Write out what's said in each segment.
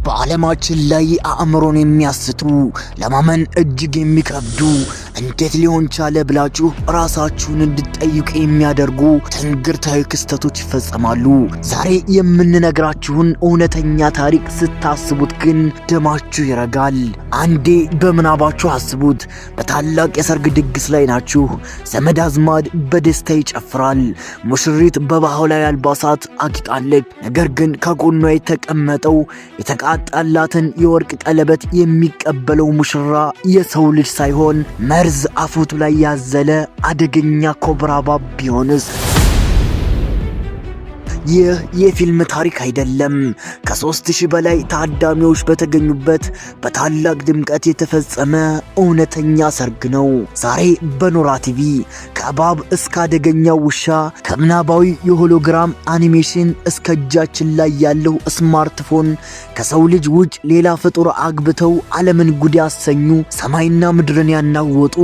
በዓለማችን ላይ አእምሮን የሚያስቱ፣ ለማመን እጅግ የሚከብዱ፣ እንዴት ሊሆን ቻለ ብላችሁ ራሳችሁን እንድትጠይቁ የሚያደርጉ ትንግርታዊ ክስተቶች ይፈጸማሉ። ዛሬ የምንነግራችሁን እውነተኛ ታሪክ ስታስቡት ግን ደማችሁ ይረጋል። አንዴ በምናባችሁ አስቡት። በታላቅ የሰርግ ድግስ ላይ ናችሁ። ዘመድ አዝማድ በደስታ ይጨፍራል። ሙሽሪት በባህላዊ አልባሳት አጊጣለች። ነገር ግን ከጎኗ የተቀመጠው የተቃጣላትን የወርቅ ቀለበት የሚቀበለው ሙሽራ የሰው ልጅ ሳይሆን መርዝ አፉቱ ላይ ያዘለ አደገኛ ኮብራ እባብ ቢሆንስ? ይህ የፊልም ታሪክ አይደለም። ከ3000 በላይ ታዳሚዎች በተገኙበት በታላቅ ድምቀት የተፈጸመ እውነተኛ ሰርግ ነው። ዛሬ በኖራ ቲቪ ከእባብ እስከ አደገኛው ውሻ፣ ከምናባዊ የሆሎግራም አኒሜሽን እስከ እጃችን ላይ ያለው ስማርትፎን፣ ከሰው ልጅ ውጭ ሌላ ፍጡር አግብተው ዓለምን ጉድ ያሰኙ፣ ሰማይና ምድርን ያናወጡ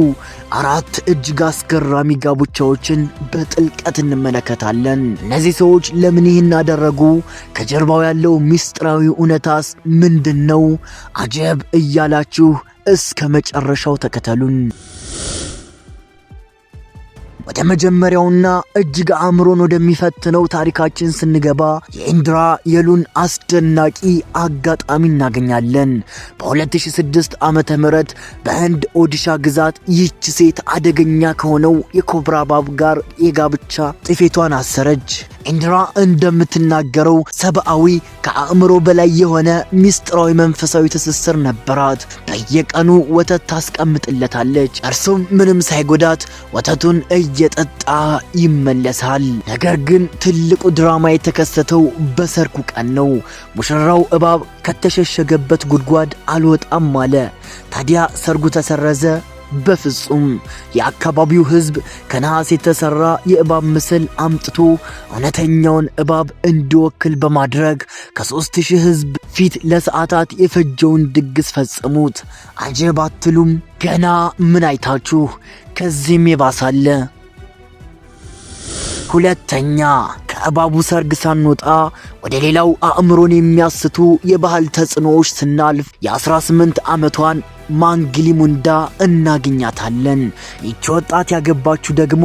አራት እጅግ አስገራሚ ጋብቻዎችን በጥልቀት እንመለከታለን። እነዚህ ሰዎች ለምን ይህን አደረጉ? ከጀርባው ያለው ምስጢራዊ እውነታስ ምንድን ነው? አጀብ እያላችሁ እስከ መጨረሻው ተከተሉን። ወደ መጀመሪያውና እጅግ አእምሮን ወደሚፈትነው ታሪካችን ስንገባ የኢንድራ የሉን አስደናቂ አጋጣሚ እናገኛለን። በ2006 ዓመተ ምህረት በህንድ ኦዲሻ ግዛት ይህች ሴት አደገኛ ከሆነው የኮብራ እባብ ጋር የጋብቻ ጥፌቷን አሰረች። ኢንድራ እንደምትናገረው ሰብአዊ፣ ከአእምሮ በላይ የሆነ ሚስጥራዊ መንፈሳዊ ትስስር ነበራት። በየቀኑ ወተት ታስቀምጥለታለች። እርሱም ምንም ሳይጎዳት ወተቱን እየጠጣ ይመለሳል። ነገር ግን ትልቁ ድራማ የተከሰተው በሰርጉ ቀን ነው። ሙሽራው እባብ ከተሸሸገበት ጉድጓድ አልወጣም አለ። ታዲያ ሰርጉ ተሰረዘ? በፍጹም። የአካባቢው ሕዝብ ከነሐስ የተሠራ የእባብ ምስል አምጥቶ እውነተኛውን እባብ እንዲወክል በማድረግ ከ3000 ሕዝብ ፊት ለሰዓታት የፈጀውን ድግስ ፈጸሙት። አጀብ አትሉም? ገና ምን አይታችሁ? ከዚህም የባሳለ። ሁለተኛ፣ ከእባቡ ሰርግ ሳንወጣ ወደ ሌላው አእምሮን የሚያስቱ የባህል ተጽዕኖዎች ስናልፍ የ18 ዓመቷን ማንግሊ ሙንዳ እናገኛታለን። ይቺ ወጣት ያገባችው ደግሞ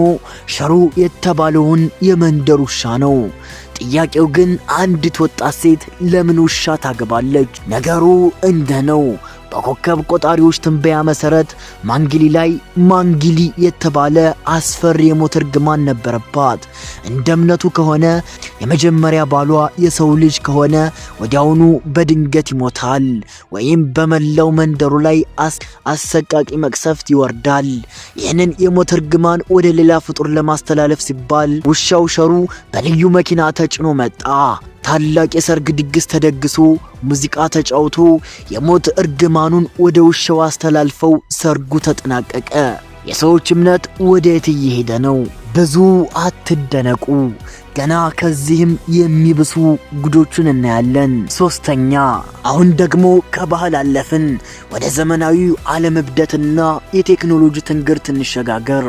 ሸሩ የተባለውን የመንደር ውሻ ነው። ጥያቄው ግን አንዲት ወጣት ሴት ለምን ውሻ ታገባለች? ነገሩ እንደ ነው። በኮከብ ቆጣሪዎች ትንበያ መሰረት ማንግሊ ላይ ማንግሊ የተባለ አስፈሪ የሞት እርግማን ነበረባት። እንደ እምነቱ ከሆነ የመጀመሪያ ባሏ የሰው ልጅ ከሆነ ወዲያውኑ በድንገት ይሞታል ወይም በመላው መንደሩ ላይ አሰቃቂ መቅሰፍት ይወርዳል። ይህንን የሞት እርግማን ወደ ሌላ ፍጡር ለማስተላለፍ ሲባል ውሻው ሸሩ በልዩ መኪና ተጭኖ መጣ። ታላቅ የሰርግ ድግስ ተደግሶ፣ ሙዚቃ ተጫውቶ፣ የሞት እርግማኑን ወደ ውሻው አስተላልፈው ሰርጉ ተጠናቀቀ። የሰዎች እምነት ወዴት እየሄደ ነው? ብዙ አትደነቁ። ገና ከዚህም የሚብሱ ጉዶችን እናያለን። ሶስተኛ፣ አሁን ደግሞ ከባህል አለፍን፣ ወደ ዘመናዊ ዓለም እብደትና የቴክኖሎጂ ትንግርት እንሸጋገር።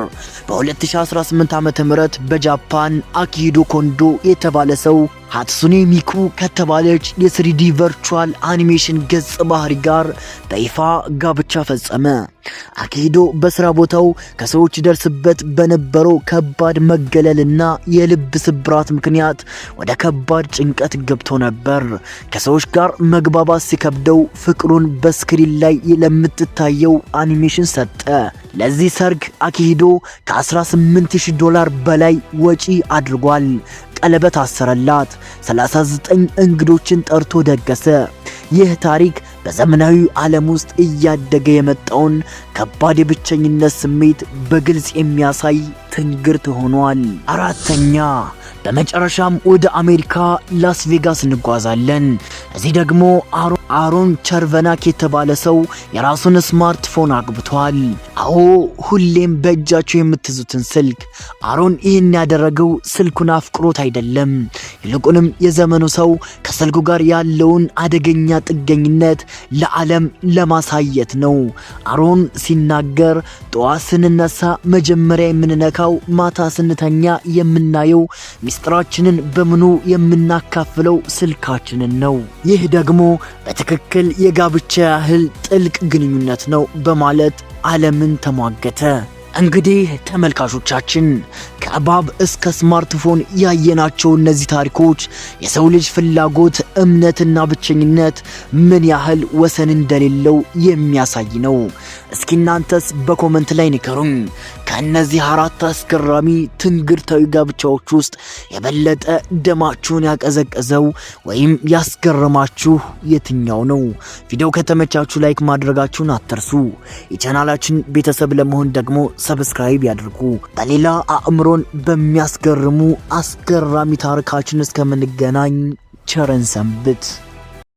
በ2018 ዓ.ም በጃፓን አኪሂዶ ኮንዶ የተባለ ሰው ሃትሱኔ ሚኩ ከተባለች የ 3D virtual animation ገጸ ባህሪ ጋር በይፋ ጋብቻ ፈጸመ። አኪሂዶ በስራ ቦታው ከሰዎች ይደርስበት በነበረው ከባድ መገለልና የልብ ስብራት ምክንያት ወደ ከባድ ጭንቀት ገብቶ ነበር። ከሰዎች ጋር መግባባት ሲከብደው ፍቅሩን በ screen ላይ ለምትታየው አኒሜሽን ሰጠ። ለዚህ ሰርግ አኪሂዶ ከ18,000 ዶላር በላይ ወጪ አድርጓል። ቀለበት አሰረላት። 39 እንግዶችን ጠርቶ ደገሰ። ይህ ታሪክ በዘመናዊ ዓለም ውስጥ እያደገ የመጣውን ከባድ የብቸኝነት ስሜት በግልጽ የሚያሳይ ትንግርት ሆኗል። አራተኛ፣ በመጨረሻም ወደ አሜሪካ ላስ ቬጋስ እንጓዛለን። እዚህ ደግሞ አሮን ቸርቨናክ የተባለ ሰው የራሱን ስማርትፎን አግብቷል። አዎ፣ ሁሌም በእጃቸው የምትይዙትን ስልክ። አሮን ይህን ያደረገው ስልኩን አፍቅሮት አይደለም። ይልቁንም የዘመኑ ሰው ከስልኩ ጋር ያለውን አደገኛ ጥገኝነት ለዓለም ለማሳየት ነው። አሮን ሲናገር ጠዋት ስንነሳ መጀመሪያ የምንነካው፣ ማታ ስንተኛ የምናየው፣ ሚስጥራችንን በምኑ የምናካፍለው ስልካችንን ነው። ይህ ደግሞ በትክክል የጋብቻ ያህል ጥልቅ ግንኙነት ነው በማለት ዓለምን ተሟገተ። እንግዲህ ተመልካቾቻችን፣ ከእባብ እስከ ስማርትፎን ያየናቸው እነዚህ ታሪኮች የሰው ልጅ ፍላጎት፣ እምነትና ብቸኝነት ምን ያህል ወሰን እንደሌለው የሚያሳይ ነው። እስኪ እናንተስ በ comment ላይ ንገሩኝ። ከእነዚህ አራት አስገራሚ ትንግርታዊ ጋብቻዎች ውስጥ የበለጠ ደማችሁን ያቀዘቀዘው ወይም ያስገረማችሁ የትኛው ነው? ቪዲዮው ከተመቻችሁ like ማድረጋችሁን አትርሱ። የቻናላችን ቤተሰብ ለመሆን ደግሞ subscribe ያድርጉ። በሌላ አእምሮን በሚያስገርሙ አስገራሚ ታሪካችን እስከምንገናኝ ቸር እንሰንብት።